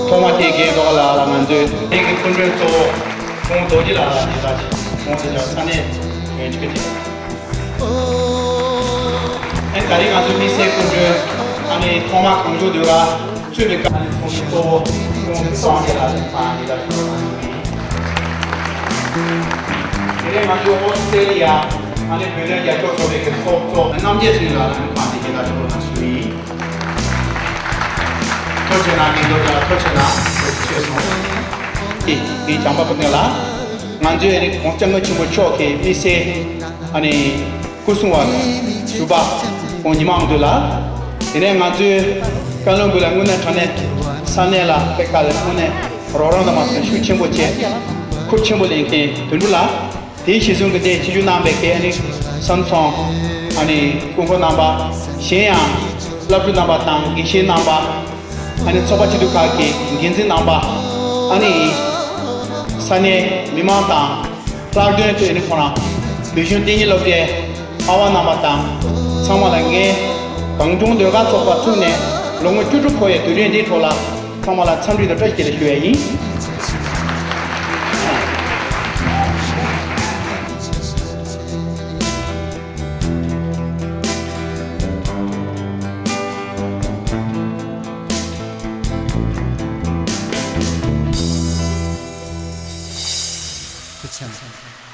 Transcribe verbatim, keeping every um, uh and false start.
ཐོག་མ་དེ་རྒན་རྡོ་རྗེ་ལགས་ལ་ང་ཚོས་དེ་གི་སྐུ་མགྲོན་གཙོ་བོ་ཁོང་རྡོ་རྗེ་ལགས་ལ་དེ་ལ་ཁོང་དེ་ལ་ས་གནས་ཡོད་ཆོས་དེ། ཨ་ནི་ད་རེས་ང་ཚོའི་དམིགས་བསལ་སྐུ་མགྲོན་ཨ་ནི་ཐོག་མ་གང་བྱུང་དུས་ལ་ཚུད་པའི་སྐབས་ནས་ཁོང་གི་གཙོ་བོ་ཁོང་གི་སོང་རྒྱལ་ལ་ཕ་རྒྱལ་ལ་ཞུ་བ་དང་། དེ་ནས་ང་ཚོའི་ཨོ་སི་ཀྲེ་ལི་ཡ་ཨ་ནི་བོད་དོན་རྒྱབ་སྐྱོར་ཚོགས་པའི་གི་ཚོགས་གཙོ་རྣམ་རྒྱལ་ཚུལ་ལགས་ལ་ནི་ཕ་རྒྱལ་ལ་ཞུ་བ་དང་ཞུ་ཡིན། ཐུགས་རྗེ་གནང་། ངའི་ལོ་རྒྱ་ཐུགས་རྗེ་གནང་། ཐུགས་རྗེ་ཆེ་སོང་། ངའི་བྱམས་པ་ཀུན་ལྡན་ལགས། ང་ཚོའི་ཨ་ནི་གོང་ས་སྐྱབས་མགོན་ཆེན་པོ་མཆོག་གི་དམིགས་བསལ་ཨ་ནི་སྐུ་སྲུང་བ་ཞུ་བ་ཁོང་ཉི་མ་དབང་འདུས་ལགས། དེ་ནས་ང་ཚོའི་བཀའ་བློན་སྦུག་ལ་དངོས་གནས་དྲང་གནས་ས་གནས་ལ་ཕེབས་ཁ་ལ་དངོས་གནས་རོགས་རམ་དང་མ་སོན་ཤུགས་ཆེན་པོ་བྱས་ཁུར་ཆེན་པོ་ལེན་མཁན་དོན་གྲུབ་ལགས། དེའི་གཞི་བཟུང་གི་འདས་ཆིབས་བསྒྱུར་གནང་བའི་གི་ཨ་ནི་བསམ་ཚང་ཨ་ནི་སྐུ་འཁོར་རྣམ་པ། གཞན་ཡང་བླ་སྤྲུལ་རྣམ་པ་དང་དགེ་བཤེས་རྣམ་པ། ཨ་ནི་ཚོགས་པ་སྐྱིད་སྡུག་ཁག་གི་འགན་འཛིན་རྣམ་པ། ཨ་ནི་ས་གནས་མི་མང་དང་ལྷག་དོན་དུ་ཨ་ནི་ཁོ་རང་བོད་གཞུང་བསྟན་རྒྱུན་སློབ་གྲྭའི་ཨ་བ་རྣམ་པ་དང་ཚང་མ་ལ་ངས་གངས་ལྗོངས་ཟློས་གར་ཚོགས་པ་བཙུགས་ནས་ལོ་ངོ་བཅུ་དྲུག་འཁོར་བའི་དུས་དྲན་འདིའི་ཐོག་ལ་ཚང་མ་ལ་འཚམས་འདྲི་དང་བཀྲ་ཤིས་བདེ་ལེགས་ཞུ་ཡ་ཡིན། ཐུགས་རྗེ་ཆེ།